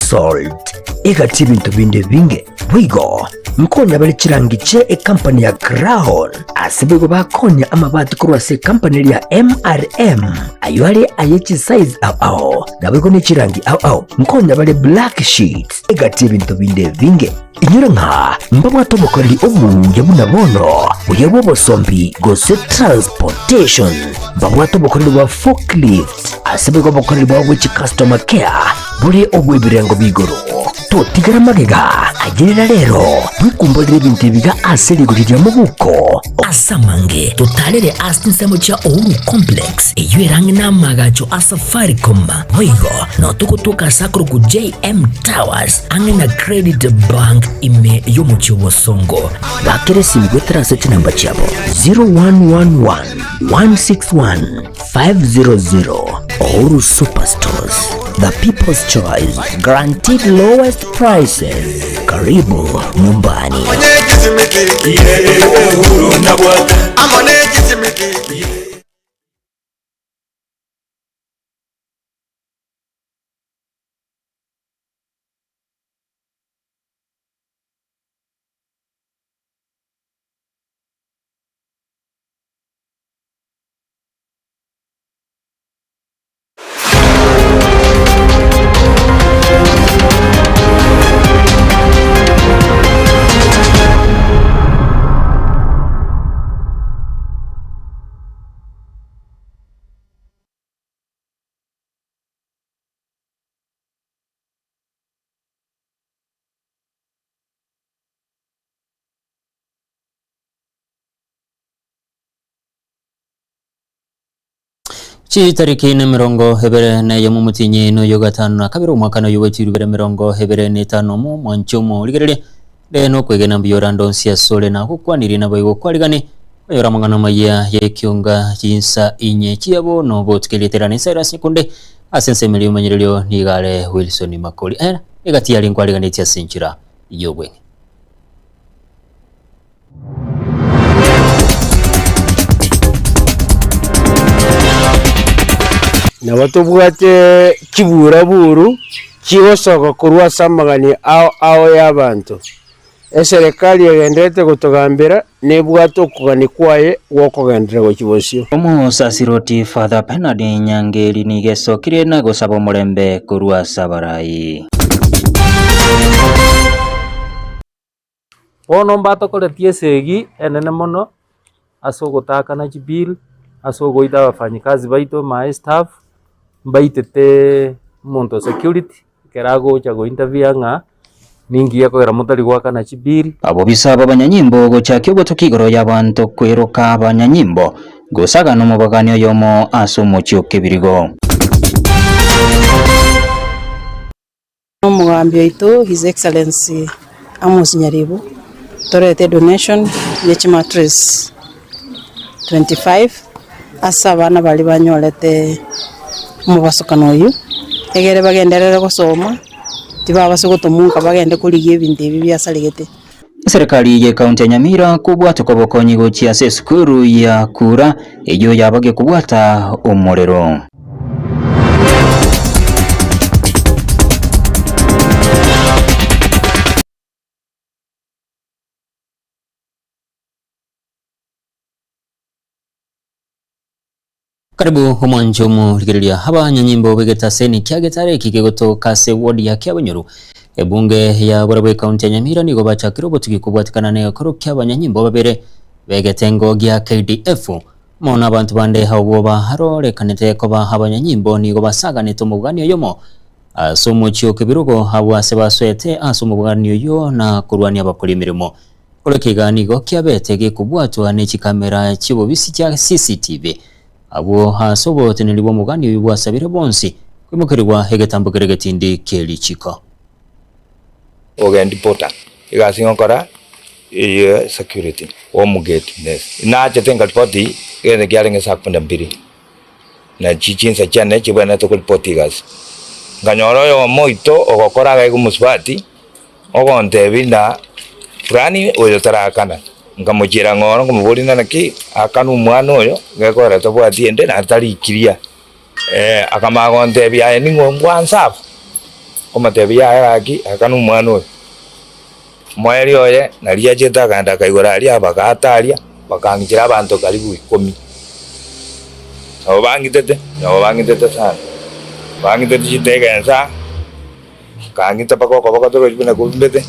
Basalt, egati ebinto binde ebinge. Boigo nkonya bare chirangi chie ekampani ya Crown, ase boigo bakonya amabati korwa ase ekampani eria ya MRM, ayio are aye chisize ao ao, naboigo ne chirangi ao ao. Nkonya bare black sheets, egati ebinto binde ebinge. Inyora ng'a mbabwate obokoreri obuya buna bono, buya bw'obosombi gose transportation. Mbabwate obokoreri bwa forklift, ase boigo obokoreri bwabo bwe chicustomer care bore obw'ebirengo b'igoro. Totigera magega, ayerera rero, bwekumborere ebinto ebiga ase rigori ria mobuko. Ase amange, totarere ase chinsemo chia Uhuru Complex, eyio ere ang'e n'amaagacho a Safaricom. Boigo, nao togotoka ase akorokwa JM Towers, ang'e na Credit Bank ime y'omochie o Bosongo. Bakera esimi goetera ase chinamba chiabo 0111 161 500. Uhuru Superstores, the people's choice, guaranteed lowest prices. Karibu nyumbani. Chitariki nemerongo ebere na eyemo omotienyi noyo gatano na kabere omwaka noyo bwe chilifu ibere emerongo ebere na etano omo mwanche omo rigereria nde nokwegena mbuya orande onsi asore nagokwanirie naboigo kwarigane konyora amang'ana amaya y'ekionga chinsa inye chia bono botuke rieterane Cyrus Nyakunde ase ensemo eria omonyererio nigo are Wilson Makori ere egati yare nkwariganetie ase enchera y'obweng'e. Nabo tobwate chiburaburu chigosoka korwa ase amagani ao ao y'abanto. Eserekari egendererete gotogambera nebwate okogania kwaye gw'okogenderera gochia bosio. Omosasiroti Father Bernard Nyangeri nigo esokire na gosaba omorembe korwa ase abarai. Bono mbatokoretie esegi enene mono ase ogotaakana chibill, ase ogoita abafanyikazi baito my staff, mbaitete omonto o security ekero agocha go interfere ng'a ninki gekogera motari goakana chibill. Abobisa b'abanyanyimbo gochakia obotuki igoro y'abanto kweroka abanyanyimbo, gosagana omobagani oyomo ase omochie o kebirigo. Omogambi oito His Excellency Amos Nyaribo torete edonation ye chimattress 25 ase abana baria banyorete omobasokano oyio, egere bagenderere gosoma tibabasa gotomonka bagende korigia ebinto ebi biasaregete. Eserekari y'Ekaunti ya Nyamira kobwatoka obokonyi gochia ase esukuru ya Kura eyio yabagia kobwata omorero. Karibu omwancho omorigereria abanyanyimbo b'egetaseni kia Getare eki kegotoka ase ward ya Kiabonyoru ebunge ya Borabwo ekaunti ya Nyamira nigo bachakire obotugi kobwatikana na egekoro kia abanyanyimbo babere b'egetengo gia KDF amo na abanto bande abwo barorekanete koba abanyanyimbo nigo basaganete omobwani oyomo ase omochie o Kebirogo abwo ase basoete ase omobwani oyio na korwania abakori emeremo. Koreka iga nigo kiabete gekobwatwa ne chikamera chi'obobisi chia CCTV. Abwo ase oboteneneri bw'omogani oyio bwasabire bonsi koimokerigwa egetambo keria getindi kie richiko. Ogendi porter, egasi ngokora eye security omogate nurse. Nachete nkaripoti egento kiarenge saa kumi na mbili, na chi chinsa chiane chibwenerete koripoti egasi. Nkanyora oyomo oito ogokora iga iga omosubati. Ogontebia ng'a fulani oyo tarakana, nkamochiera ng'oro nkomoboria ng'a naki akane omwana oyo, gekogera tabwati ende naende tarikiria. Akamanya gontebia aye ning'o ngwansa aba? Nkomotebia yaya gaki aka nomwana oyo. Omoerio oye naria achete akaenda akaigora aria bagaata aria, bakang'ichera abanto karibu ikomi. Nabo bang'itete, nabo bang'itete sana. Bang'itete chitege ensa, bakang'ita mpaka okoboko torochi buna kobimbete,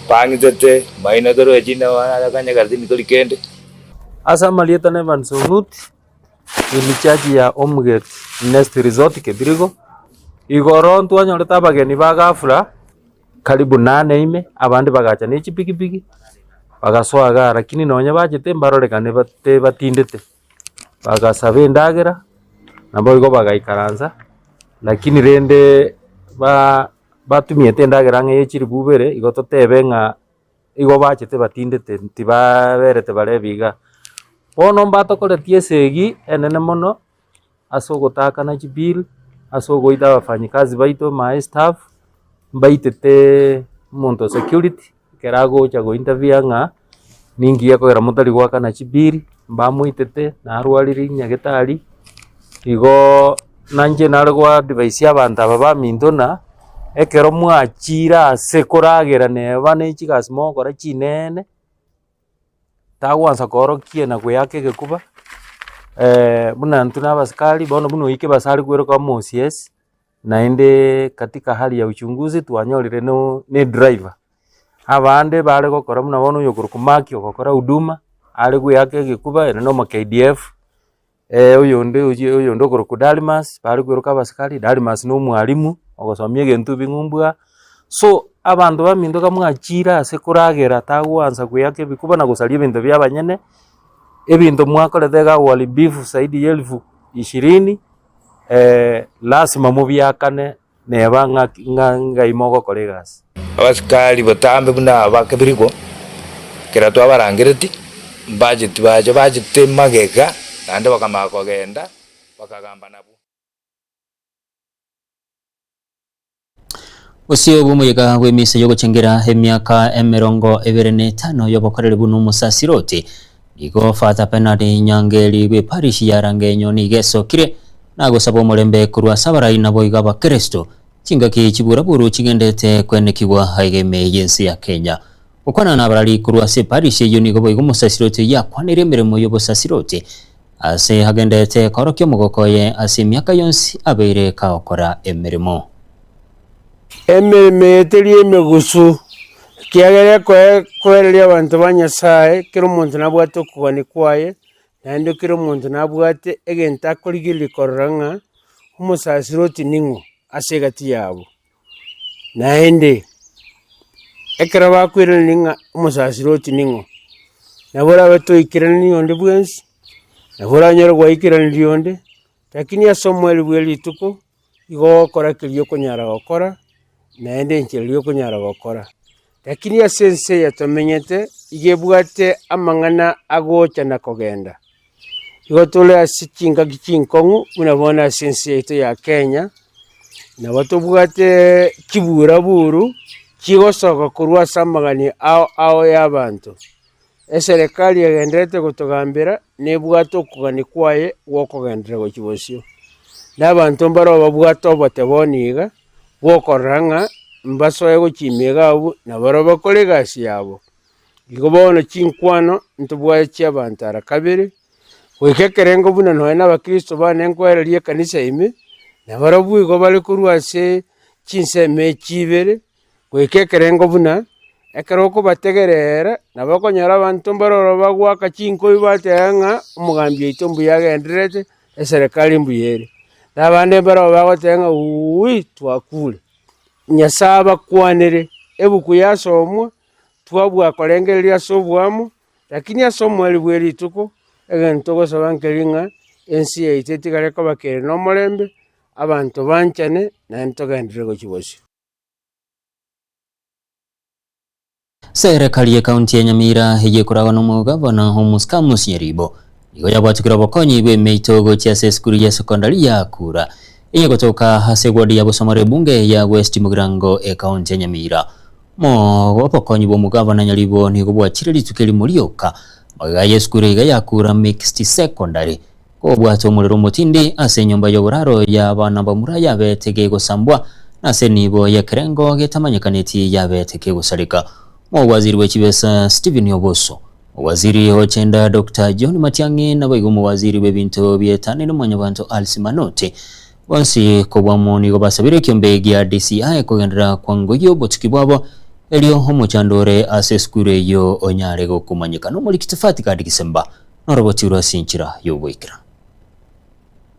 bang'itete maino torochi nabo tindi kende. Ase amarieta na Evans Onuti, in charge ya Omgate Nest Resort Kebirigo, igoro ntwanyorete abageni ba ghafla karibu nane ime, abande bagacha ne chipikipiki, bagasoa igaa lakini nonye bachete mbarorekane bate batindete, bagasaba endagera, naboigo bagaikaransa, lakini rende ba batumiete endagera ang'e ye chilifu ibere, igo totebe ng'a igo bachete batindete tibaberete bare iga. Bono mbatokoretie esegi enene mono ase ogotakana chibill, ase ogoita abafanyikazi baito my staff, mbaitete omonto o security ekero agocha go interfere ng'a ninki gekogera motari goakana chibill, mbamoitete narwarire nyagetari, igooo nainche nare go advise abanto aba baminto ng'a ekero mwachire ase koragera neba ne chigasi mogokora chinene, tagwansa koorokia na goeaka egekuba, buna intwe na abasikari bono buna oike basare kweroka omo OCS, naende katika hali ya uchunguzi twanyorire no na edriver. Abande bare gokora buna bono oyo okorokwa Mark ogokora huduma, are goeaka egekuba ere na omo KDF, oyonde oyio oyonde okorokwa Dalmas, bare kweroka abasikari, Dalmas na omwalimu, ogosomia egento ebing'umbwa. So, abanto baminto iga mwachire ase koragera tagwansa goeaka ebikuba na gosaria ebinto bia abanyene, ebinto mwakorete iga uharibifu zaidi ya elfu ishirini, lasima mobiakane neba ng'aki ng'a ng'ai mogokora egasi. Abasikari botambe buna aba kebiriko, ekero twabarangeretie, mbacheti bacha bachete magega, naende bakamanya kogenda, bakagamba nabwo. Bosio bw'omoyega bw'emisa y'ogochengera emiaka emerongo ebere na etano y'obokoreri buna omosasiroti, nigo Father Bernard Nyangeri bw'eparish ya Rangenyo nigo esokire nagosaba omorembe korwa ase abarai naboigo abakeresto chingaki chiburaburu chigendete kwenekigwa aiga ime y'ense ya Kenya. Gokwana nabarari korwa ase eparish eyio nigo boigo omosasiroti oyio akwanire emeremo y'obosasiroti ase agenderete koorokia omogoko oye ase emiaka yonsi abeire kagokora emeremo. Emeremo eye teri emegusu, ekiagera ekoereria abanto ba Nyasae, kera omonto nabwate okogania kwaye, naende kera omonto nabwate egento akorigereria korora ng'a omosasiroti ning'o ase egati yabo. Naende, ekero bakoiraneria ng'a omosasiroti ning'o, nabo orabe toikeranie onde bwensi, nabo oranyore gwaikeraneria onde, lakini ase omoerio bwe rituko, igo ogokora keria okonyara gokora, naende enchera eria okonyara gokora. Lakini ase ense eye tomenyete, iga ebwate amang'ana agocha na kogenda. Igo tore ase chingaki chinkong'u buna bono ase ense yaito ya Kenya, nabo tobwate chiburaburu chigosoka korwa ase amagani ao ao ya abanto. Eserekari egendererete gotogambera nebwate okogania kwaye gwokogenderera gochia bosio. Na abanto mbaro babwate oboteboni iga, bwokorora ng'a mbasoe gochia ime iga abwo, nabarobwo bakore egasi yabo. Igo bono chinkwano ntobwate chi'abanto ara kabere, goika ekerengo buna nonya na abakristo bane nkoereria ekanisa ime, nabarobwo igo bare korwa ase chinsemo echi ibere, goika ekerengo buna, ekero okobategerera, nabo okonyora abanto mbare ororo bagoaka chinkobi bateba ng'a omogambi oito mbuya agendererete, eserekari mbuya ere. Na abande mbare ororo bagoteba ng'a wuuii twakure. Nyasae abakwanere, ebuku yasomwa, twabua korengereria ase oboamo, lakini ase omoerio bwe rituko, egento togosaba nkeri ng'a ense yaito etigare koba kere na omorembe, abanto banchane, naende togenderere gochia bosio. Serekari y'ekaunti ya Nyamira eyio ekoragwa n'omogavana Omuska Amos Nyaribo nigo yabwatukire obokonyi bw'emeito gochia ase esukuru ya sekondari ya Kura eye egotoka ase eward ya Bosomora ebunge ya West Mugirango ekaunti ya Nyamira. Mo obokonyi bw'omogavana Nyaribo nigo bwachire rituko erimo rioka magega y'esukuru iga ya Kura Mixed Secondary Kobwate omorero omotindi ase enyomba y'oboraro y'abana bamura yabete gegosambwa. na ase enibo y'ekerengo getamanyekaneti yabete kegosareka. Omowaziri bwe chibesa Stephen Oboso, Owaziri o Gender Doctor John Matiang'i naboigo omowaziri bw'ebinto bietanire Mwanyabanto Alice Manoti bonsi kobwamo nigo basabire ekiombe gia DCI kogenderera kwangoyia obotuki bwabo erio omochando ore ase esukuru eyio onyare gokomanyekana. Omoriki Tifati Gad Gisemba norobotirwe ase enchera y'oboikeranu.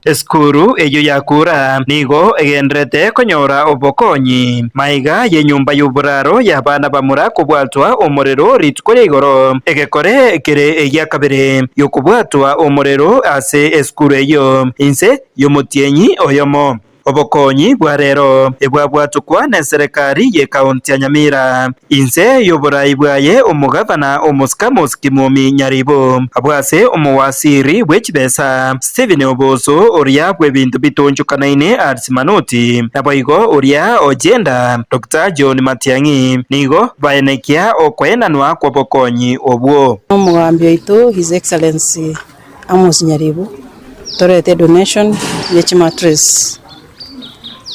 Esukuru eyio ya kura nigo egendererete konyora obokonyi. Maiga y'enyomba y'oboraro y'abana bamura kobwatwa omorero rituko ria igoro, egekore kere egia kabere gi'okobwatwa omorero ase esukuru eyio inse y'omotienyi oyomo. Obokonyi bwa rero ebwabwatokwa neserekari y'ekaunti ya Nyamira inse y'oborai bwaye omogavana Omosikamus Kimumi Nyaribo, abwo ase omowasiri bwe chibesa Stephen Oboso oria bw'ebinto bitonchokanaine Alice Manoti, naboigo oria o Gender Doctor John Matiang'i nigo baenekia okoenanwa kw'obokonyi obwo. Omogambi oito His Excellency Amos Nyaribo, torete edonation ye chimatress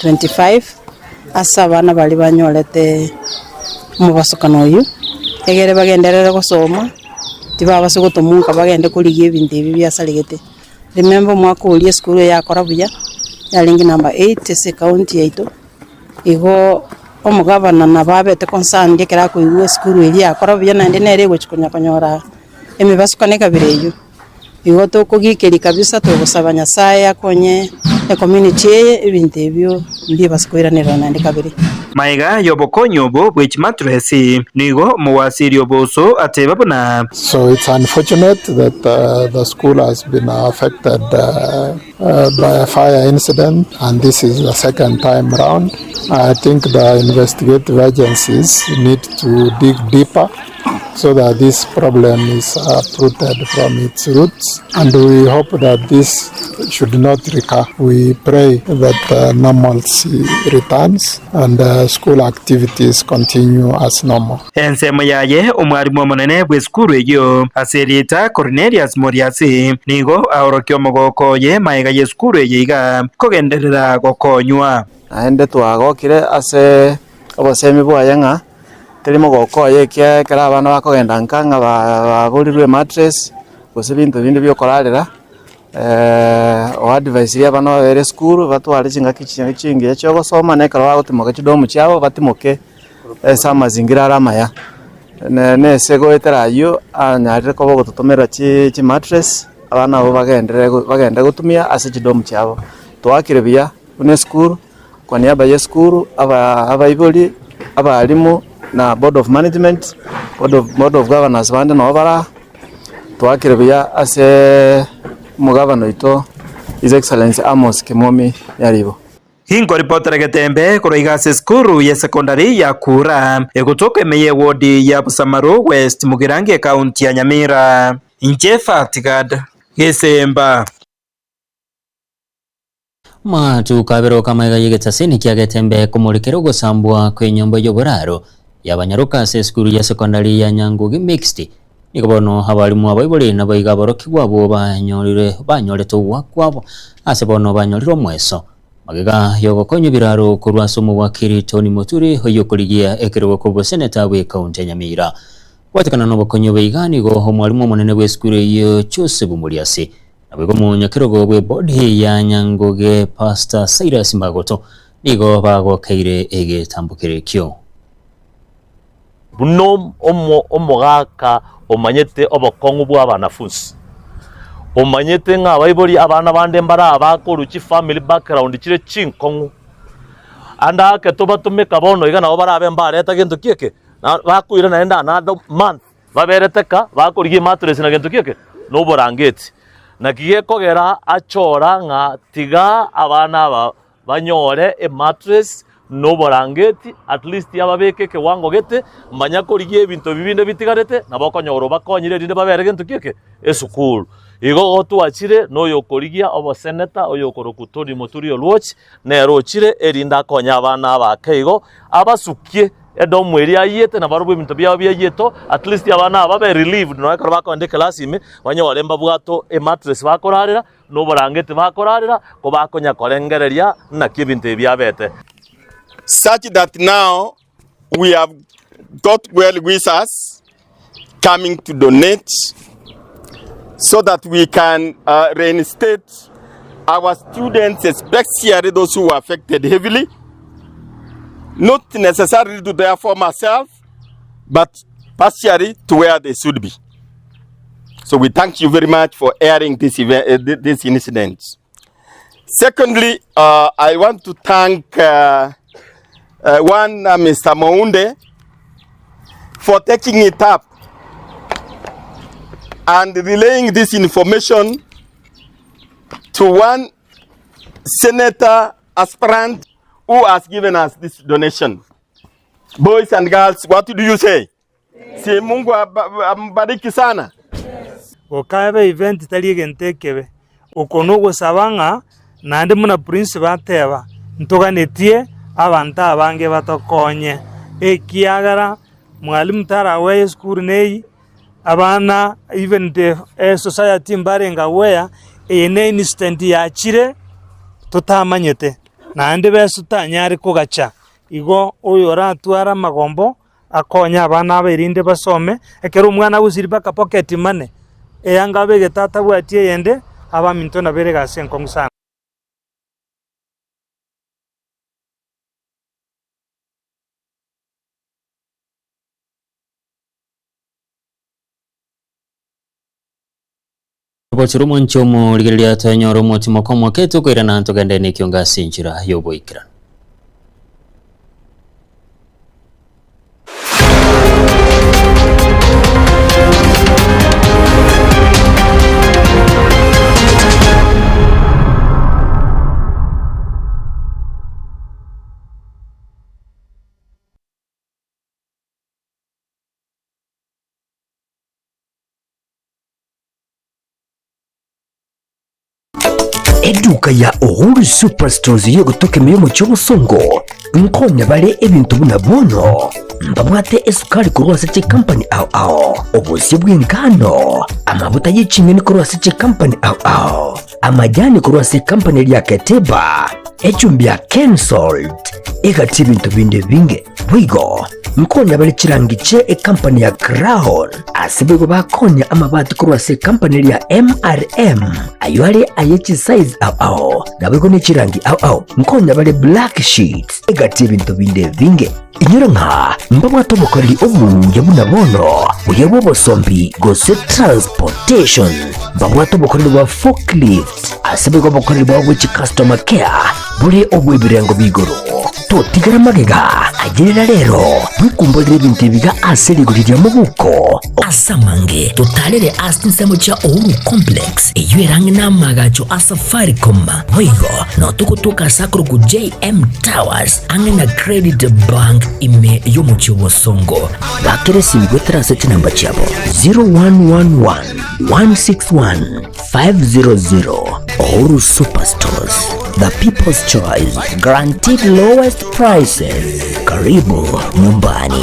25 ase abana baria banyorete omobasokano oyio, egere bagenderere gosoma, tibabasa gotomonka bagende korigia ebinto ebi biasaregete. Remember omwaka oria esukuru eye yakora buya, yarenge number eight ase ecounty yaito, igo omogavana nabo abete concerned ekero akoigwa esukuru eria yakora buya naende nere egochi konya konyora Emebasukano ekabere eyio, igo tokogikeria kabisa togosaba Nyasae akonye ecommunity eye ebinto ebio mbibase koiranerera naende kabere. Magega y'obokonyi obo bwe chimaturesi, nigo omowasiri oboso ateba buna. So it's unfortunate that the school has been affected by a fire incident and this is the second time round. I think the investigative agencies need to dig deeper so that this problem is uprooted from its roots and we hope that this should not recur. We pray that uh, normalcy returns and uh, school activities continue as normal. Ensemo yaye omwarimu omonene bw'esukuru eyio ase erieta Cornelius Moriasi nigo aorokia omogoko oye magega y'esukuru eye iga kogenderera gokonywa. Naende twagokire ase obosemi bwaye ng'a teri mogoko oye ekiagera ekero abana bakogenda nka ng'a baborirwe emattress gose ebinto binde bia okorarera, oadvisirie abana babere esukuru batware chingaki chingiya chia ogosoma na ekero bagotimoka chidomu chiabo batimoke ase amazingira are amaya. Na ase goetera ayio anyarire koba ogototomera chimattress abana abwo bagenderere bagende gotumia ase chidomu chiabo. Twakire buya buna esukuru kwa niaba ya esukuru abaibori, abalimu na board of management, board of governors bande nabo bare aa, twakire buya ase omogabana oito His Excellency Amos Kimumi Nyaribo. Inkoripotera getembe korwa iga ase esukuru ye secondary ya Kura, egotoka ime y'ewodi ya Busamaru West, Mugirango ekaunti ya Nyamira. Inche Fatigad Gesemba. Amatuko abere okamaiga y'egetaseni kia Getembe komorekera ogosambwa kw'enyomba y'oboraro y'abanyaroka ase esukuru ya secondary ya Nyangugi Mixed. Nigo bono abalimu abaibori naboigo aborokigwa abwo banyorire banyorete ogoakwa ase bono banyorire omweso. Magega y'ogokonywa ebiraro korwa ase omowakiri Tony Muturi oyokorigia ekerogo kw'oboseneta bw'ekaunti ya Nyamira. Gwatekana nobokonyi obo iga nigo omwalimu omonene bw'esukuru eyio Joseph Muriasi naboigo omonyakerogo bw'ebodi ya Nyangoge Pastor Cyrus Magoto nigo bagokeire egetambokero ekio. Buna omogaka omanyete obokong'u bw'abanafunsi, omanyete ng'a abaibori abana bande mbare abakorwa chifamily background chire chinkong'u, ande ake tobatomeka bono iga nabo barabe mbareta gento ki eke, bakoira naende another month baberete ka bakorigia emattress na gento ki eke, na oborangeti. Naki gekogera achora ng'a tiga abana aba Banyore emattress na oborangeti, at least ababeke ekewango gete, manya korigia ebinto ebi binde bitigarete, nabo okonyora obakonyire erinde babere gento ki eke? Esukuru. Igo gotwachire na oyokorigia oboseneta oyokorokwa Tony Muturi Oluoch, nere ochire erinde akonye abana aba ake igo, abasukie edomu eria ayiete na barobwo ebinto biabo biayietwe, at least abana aba babe relieved nonye ekero bakogenda ekelasi ime, banyore mbabwate emattress bakorarera, Noborangeti bakorarera, kobakonya korengereria naki ebinto ebi biabete. Such that now we have got well wishers coming to donate so that we can uh, reinstate our students, especially those who were affected heavily, not necessarily to their former self, but partially to where they should be. So we thank you very much for airing this event, uh, this incident. Secondly, uh, I want to thank uh, uh, one uh, Mr. Mounde for taking it up and relaying this information to one senator aspirant who has given us this donation. Boys and girls, what do you say? Si Mungu ambariki sana. Gokaeba event tari egento ekebe. Oko nogosaba ng'a naende buna Prince bateba, ntoganetie abanto abange batokonye, ekiagera mwalimu taragweye esukuru neyio, abana even the society mbarenge aware, eye ne incident yachire totamanyete, naende besa totanyare kogacha. Igo oyoratware amagombo Akonye abana aba erinde basome, ekero omwana agosiri mpaka pocket money, eyanga abegete atabwati eyende, abaminto nabere egasi enkong'u sana. Obochire omonche omorigereria twenyore omotimoka omoke tokoirana togende nekiongo ase enchera y'oboikeranu. Eduka ya Uhuru Superstores y'ogotoka emeremo chi'obosongo nkonya bare ebinto buna bono mbabwate esukari korwa ase chikampani ao ao, obosio bw'engano, amabuta ye ching'eni korwa ase chikampani ao ao, amajani korwa ase ekampani eria Keteba, echumbi ya Kensalt, egati ebinto binde ebinge. Boigo nkonya bare chirangi chie ekampani ya Crown, ase boigo bakonya amabati korwa ase ekampani eria MRM, ayio are aye chisize ao ao, naboigo ne chirangi ao ao. Nkonya bare black sheets, egati ebinto binde ebinge. Inyora ng'a mbabwate obokoreri obuya buna bono, buya bw'obosombi gose transportation. Mbabwate obokoreri bwa forklift, ase boigo obokoreri bwabo bwe chicustomer care bore obw'ebirengo b'igoro. Totigara magega, ayerera rero, bwekumborere ebinto ebiga ase rigori ria mobuko. Ase amange, totarere ase chinsemo chia Uhuru Complex, eyio ere ang'e n'amaagacho a Safaricom. Boigo, nao togotoka ase akorokwa JM Towers, ang'e na Credit Bank ime y'omochie o Bosongo. Bakera esimi goetera ase chinamba chiabo 0111 161 500. Uhuru Superstores, the people's choice, guaranteed lowest prices. Karibu nyumbani.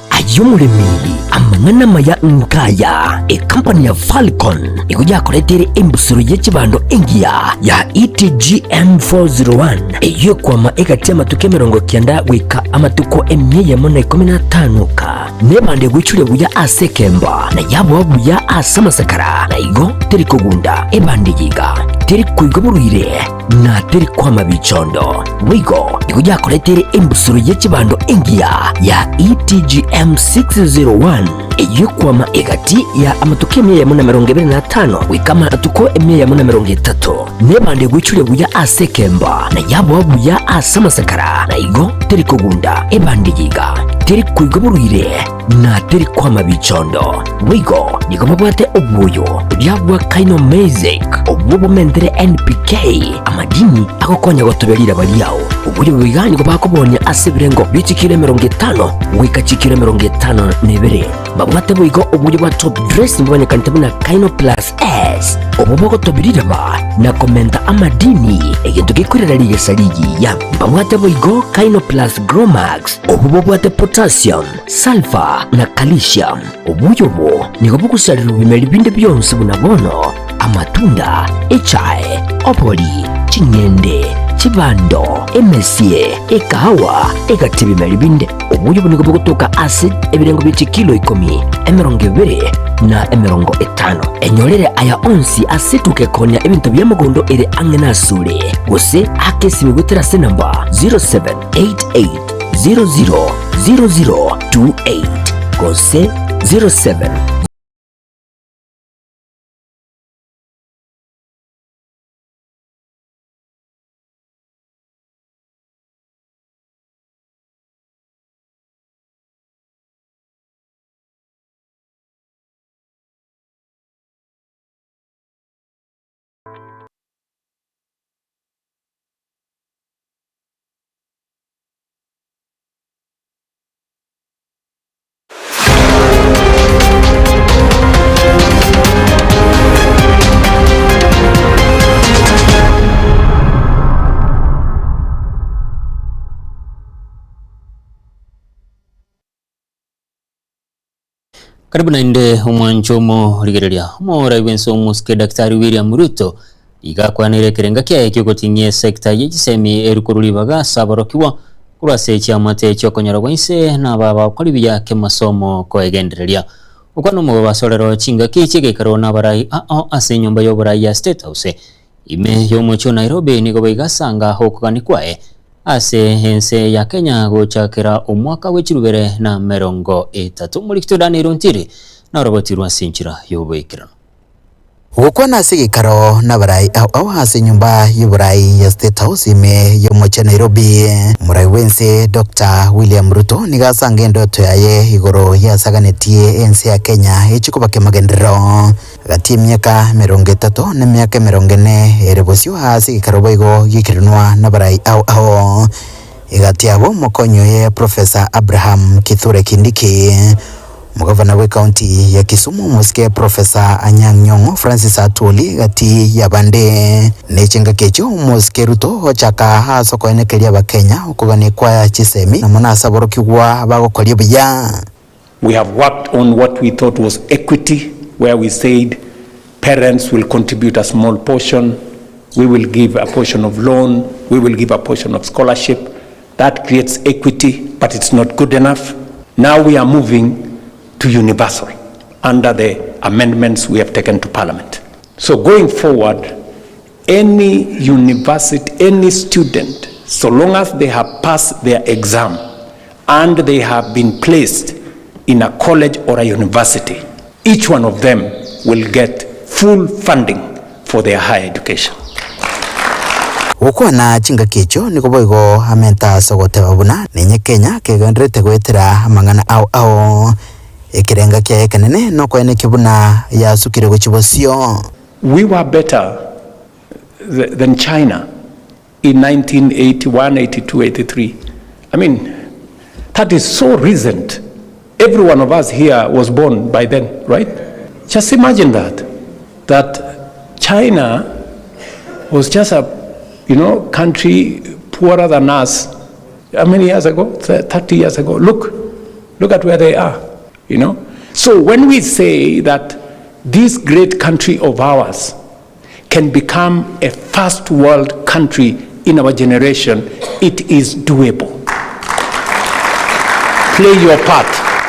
Aye omoremi, amang'ana amaya nkaya, ekampani ya Falcon nigo yakoreteire embusuro ye chibando engiya ya ETGM 401 eyio ekwama egati y'amatuko 90 goika amatuko 115 ka nebando egoichoria buya ase ekemba na yaboa buya ase amasakara na igo teri kogunda ebando eye iga teri koigwa borwaire na teri kwama bichondo. Boigo nigo yakoreteire embusuro ye chibando engiya ya ETGM 601 eyio ekwama egati ya amatuko 125 goika amatuko 130, nebando egoichoria buya ase ekemba na yaboa buya ase amasakara, na igo teri kogunda ebando eye iga, teri koigwa borwaire na teri kwama bichondo. Boigo nigo babwate obwoyo boria bwa Kaino Maizic, obwo bomentere NPK, amadini agokonya gotobia riraba riao. Oboyo boiga nigo bakobonia ase ebirengo bie chikiro 50 goika chikiro 52. Babwate boigo oboyo bwa top dressing bomanyekanete buna Kaino Plus S. Obwo bogotobia riraba na komenta amadini, egento gekorera rigesa rigiya. Mbabwate boigo Kino Plus Gromax, obwo bobwate potassium, sulphur na calcium. Obuya obo nigo bogosarerwa bimeri binde bionsi buna bono, amatunda, echae, obori, ching'ende, chibando, emesie, ekahawa, egati ebimeri binde. Obuya obo nigo bogotoka ase ebirengo bie chikilo ikomi, 20, na 50. Enyorere aya onsi ase etuka ekoonia ebinto bia mogondo ere ang'e nasore, gose ake esimi goetera ase enamba 0788 000028 gose 07. Karibu naende omwancho omorigereria omorai bwense omosike Daktari William Ruto iga akwanire ekerenga kiaye kiogoting'ia esecta ye chisemi erikorwa ribaga ase aborokigwa korwa ase chiamate chiokonyora gwa inse na aba bagokora buya kemasomo koegendereria. Okwana omobasorero chingaki chi'egeikaro na abarai ao ase enyomba y'oborai ya State House Ime y'omochie o Nairobi nigo baigasanga okogania kwaye ase ense ya Kenya gochakera omwaka bwe chirubere na 30. Omorikito Daniel Ontiri narogotirwe ase enchera y'oboikeranu. Gokwana ase egeikaro nabarai ao ao ase enyomba y'oborai ya State House ime y'omochie Nairobi, omorai bw'ense Doctor William Ruto nigo asanga endoto yaye igoro y'asaganetie ense ya Kenya echi kobaka emagenderero. Gati emiaka emerongo etato na emiaka emerongo ene ere bosio aase egeikaro boigo gi'ekerenwa nabarai ao ao. Egati yabo omokonyi oye Professor Abraham Kithure Kindiki, omogavana bw'ecounty ya Kisumu omosike Professor Anyang' Nyong'o Francis Atwoli egati y'abande. Ne chingaki echio omosike Ruto ochaka ase okoenekeria abakenya okogania kwa chisemi na mono ase aborokigwa bagokoria buya. We have worked on what we thought was equity, where we said parents will contribute a small portion, we will give a portion of loan, we will give a portion of scholarship. That creates equity, but it's not good enough. Now we are moving to universal under the amendments we have taken to Parliament. So going forward, any university, any student, so long as they have passed their exam and they have been placed in a college or a university, each one of them will get full funding for their higher education. Gokwana chingaki echio nigo boigo amenta ase ogoteba buna ninye Kenya kegendererete goetera amang'ana ao ao. Ekerenga kiaye ekenene nokoenekia buna yasukire gochia bosio. We were better than China in 1981, 82, 83. I mean, that is so recent. Every one of us here was born by then, right? Just imagine that, that China was just a, you know, country poorer than us. How many years ago? 30 years ago. Look, look at where they are, you know. So when we say that this great country of ours can become a first world country in our generation, it is doable. Play your part.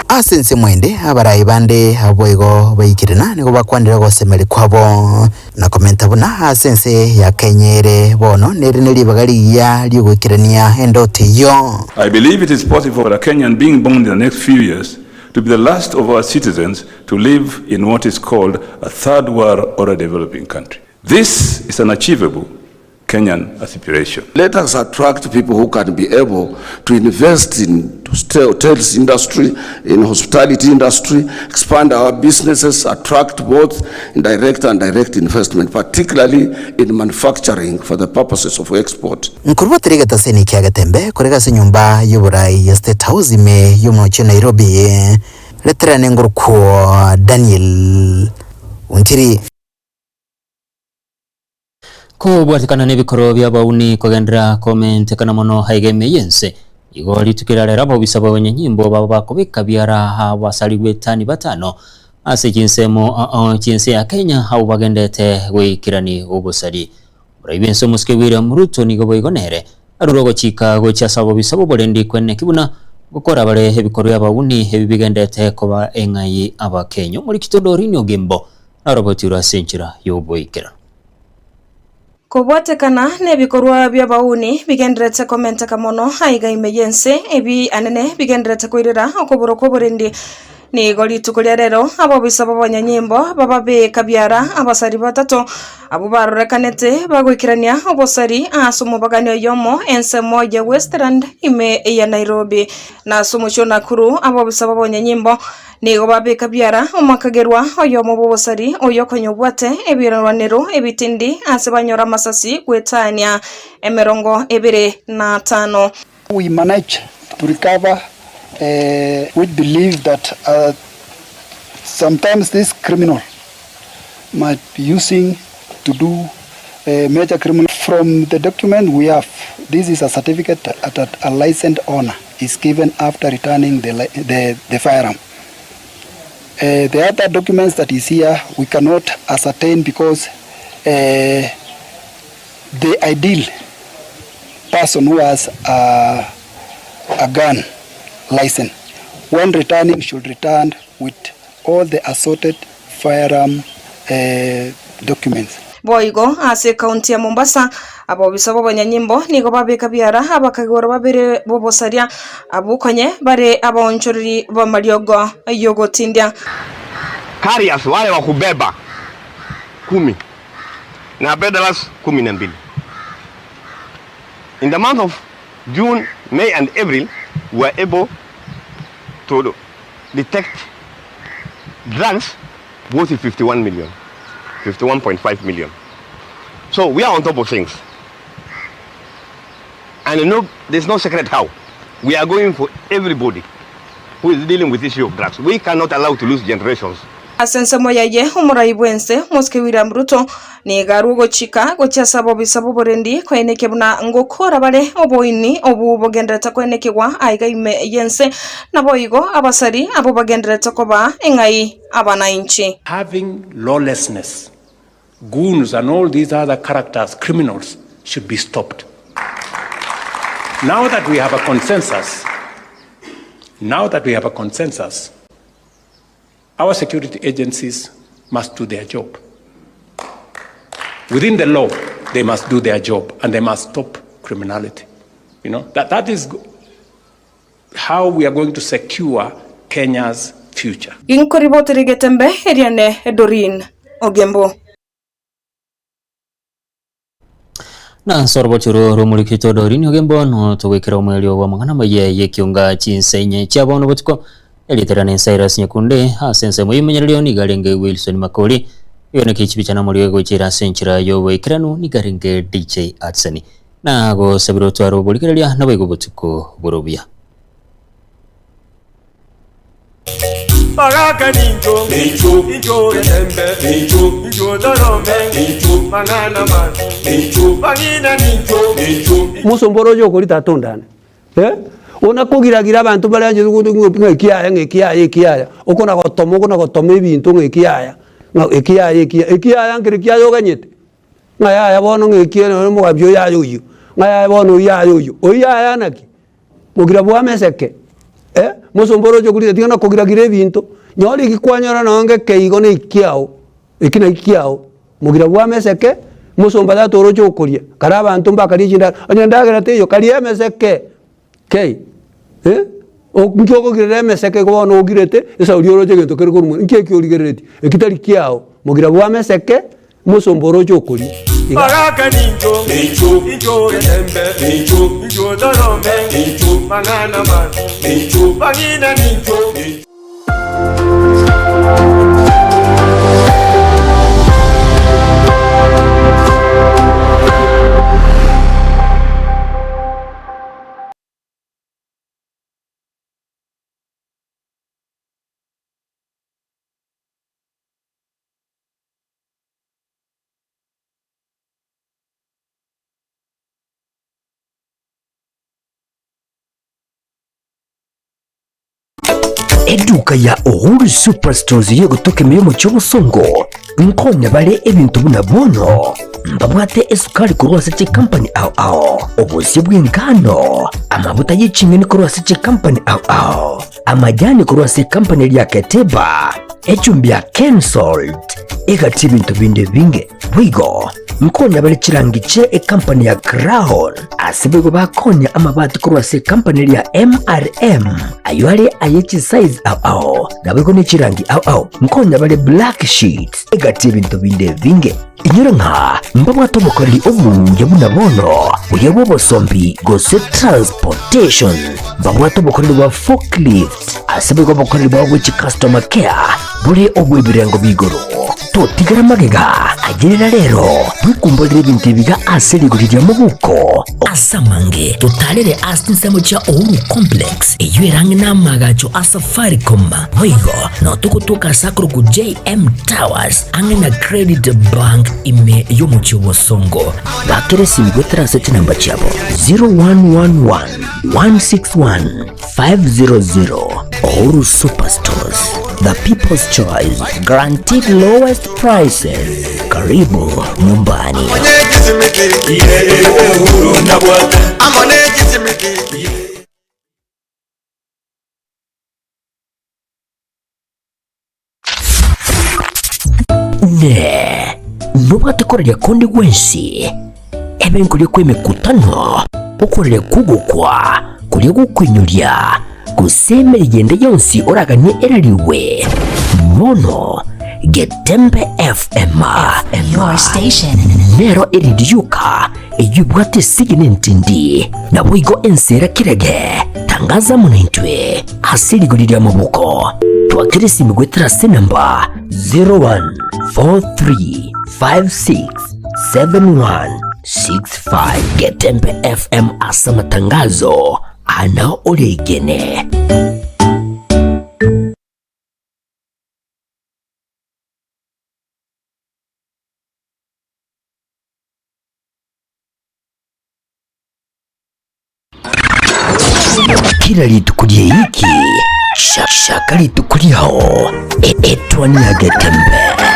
Ase ensemo ende abarai bande abwo boigo baikirina nigo bakwanire ogosemeria kwabo, na komenta buna ase ense ya Kenya ere bono nere ne ribaga rigiya ri'ogoikerania endoto eyio. I believe it is possible for a Kenyan being born in the next few years to be the last of our citizens to live in what is called a third world or a developing country. This is an achievable Kenyan aspiration. Let us attract people who can be able to invest in hotels industry, in hospitality industry, expand our businesses, attract both indirect and direct investment, particularly in manufacturing for the purposes of export. Nkorwa teri egetaseni kia Getembe korega ase enyomba y'oborai ya State House ime y'omochie o Nairobi, reterane ngorokwo Daniel Ontiri. Kobwatekana nebikoro bi'abauni kogenderera komentekana mono aiga ime y'ense, igo rituko eria rero abobisa b'abanyanyimbo babo bakobeka biara abasarigwe etani batano ase chinsemo chi'ense ya Kenya abwo bagendete goikerani obosari. Omorai bw'ense omosike William Ruto nigo boigo nere arure ogochika gochia ase abobisa b'oborendi kweneki buna gokora bare ebikoro bi'abauni ebi bigendete koba eng'ai Abakenya. Omorikito Doreen Ogembo narobotirwe ase enchera y'oboikeranu. Kobwatekana nebikorwa bi'abauni bigendererete komenteka mono aiga ime y'ense, ebi anene bigendererete koirera okoboro kw'oborendi. Nigo rituko ria rero abobisa b'abanyanyimbo bababeka biara abasari batato, abwo barorekanete bagoikerania obosari ase omobagani oyomo ensemo ya Westland ime ya Nairobi. Na ase omochie o Nakuru abobisa b'abanyanyimbo Nigo babeka biara omwakagerwa oyomo bw'obosari oyo konya obwate ebirwanero ebitindi ase banyora amasasi goetania emerongo ebere na atano. We managed to recover which believe that sometimes this criminal might be using to do major criminal. From the document we have, this is a certificate that a licensed owner is given after returning the, the, the firearm. The other documents that is here we cannot ascertain because the ideal person who has a, a gun license when returning should return with all the assorted firearm documents. Boigo ase ekaunti ya Mombasa, abobisa b'abanyanyimbo nigo babeka biara abakagoro babere b'obosaria, abwo konye bare abaonchoreri b'amariogo y'ogotindia. Carriers wale wa kubeba kumi na peddlers 12. In the month of June, May and April, we were able to detect drugs worth 51 million, 51.5 million. So we are on top of things. And no, there's no secret how. We are going for everybody who is dealing with issue of drugs. We cannot allow to lose generations. Ase ensemo yaye, omorai bw'ense, Omosike William Ruto, nigo arwe ogochika gochia ase abobisa b'oborendi koenekia buna ngokora bare oboini obwo bogendererete koenekigwa aiga ime y'ense, naboigo abasari abwo bagendererete koba eng'ai abanainchi. Having lawlessness, goons and all these other characters, criminals, should be stopped. Now that we have a consensus, now that we have a consensus, our security agencies must do their job. Within the law, they must do their job and they must stop criminality. You know, that, that is how we are going to secure Kenya's future. Ginkoribotera egetembe eriane Doreen Ogembo. Na ase orobochi oro rw'omorikito Doreen Ogembo no togoikera omoerio bw'amang'ana amaya y'ekionga chinsa inye chia bono botuko erieta riane Cyrus Nyakunde ase ensemo y'omonyererio nigo arenge Wilson Makori egeneki chibicha na omoriogo egochera ase enchera y'oboikeranu nigo arenge DJ Adsoni na gosabire otware oborigereria naboigo obotuko bore obuya. Bagaka nincho, incho getembe, incho torome, mang'ana mabi, bang'ina nincho. Mosomba ore oyo okori tata ondane, eh? Ona kogiragira abanto bare anchete gocha ng'a ng'a ekiaya ng'a ekiaya ekiaya, okona gotoma okona gotoma ebinto ng'a ekiaya, ng'a ekiaya ekiaya ekiaya nkere kiaya oganyete, ng'a yaya bono ng'a ekiya nonye omogambi oyo yaya oyio, ng'a yaya bono oyio yaya oyio, oyio yaya naki? Mogira bw'ameseke, eh, mosomba oroche okorire tiga nakogira-gira ebinto, nyora eki kwanyora nonye ngeke igo na ekiao, eki naki kiao, mogira bw'ameseke, mosomba tata oroche okoria, kare abanto mbakaria chindagera, onye endagera teiyo karia emeseke kei, eh, nki okogirera emeseke igo bono ogirete, esauri oroche egento kere korwa mono, nki eki origereretie, eki tari kiao, mogira bw'ameseke. Omosomba oroche okoria iga. Bagaka nincho, incho getembe, incho torome, mang'ana mabi, bang'ina nincho. Eduka ya Uhuru Superstores yegotoka ime y'omochie obosongo nkonya bare ebinto buna bono mbabwate esukari korwa ase chikampani ao ao, obosie bw'engano, amabuta ye ching'eni korwa ase chikampani ao ao, amajani korwa ase ekampani eria ya Keteba, echumbi ya Kensalt, egati ebinto binde ebinge. Boigo nkonya bare chirangi chie ekampani ya Crown, ase boigo bakonya amabati korwa ase ekampani eria ya MRM, ayio are aye chisize ao ao, naboigo ne chirangi ao ao. Nkonya bare black sheets, egati ebinto binde ebinge. Inyora ng'a mbabwate obokoreri obuya buna bono, buya bw'obosombi gose transportation. Mbabwate obokoreri bwa forklift, ase boigo obokoreri bwabo bwe chicustomer care bore obw'ebirengo b'igoro. Totigera magega, ayerera rero, bwekumborere ebinto ebiga ase rigori ria mobuko. Ase amange, totarere ase chinsemo chia Uhuru Complex, eyio ere ang'e n'amaagacho a Safaricom. Boigo, nao togotoka ase akorokwa JM Towers, ang'e na Credit Bank ime y'omochie o Bosongo. Bakera esimi goetera ase chinamba chiabo 0111 161 500. Uhuru Superstores, the people's choice, guaranteed lowest prices. Karibu nyumbani. Ne nobwate koraria konde gwensi, ebe nkoria kw'emekutano, okoraria kw'ogokwa, koria gokoinyoria, gose emeriga ende yonsi oraganie erarigwe. Bono Getembe FM Your station. nero erindi yoka eyio ebwate esegi nentindi, naboigo ense era kerege. Tangaza amo naintwe ase rigori ri'amaboko. Twakera esimi goetera ase enamba 0143567165. Getembe FM ase amatangazo ana oregene. Kila rituko ri'eiki, shaka rituko riao, etwani ya Getembe.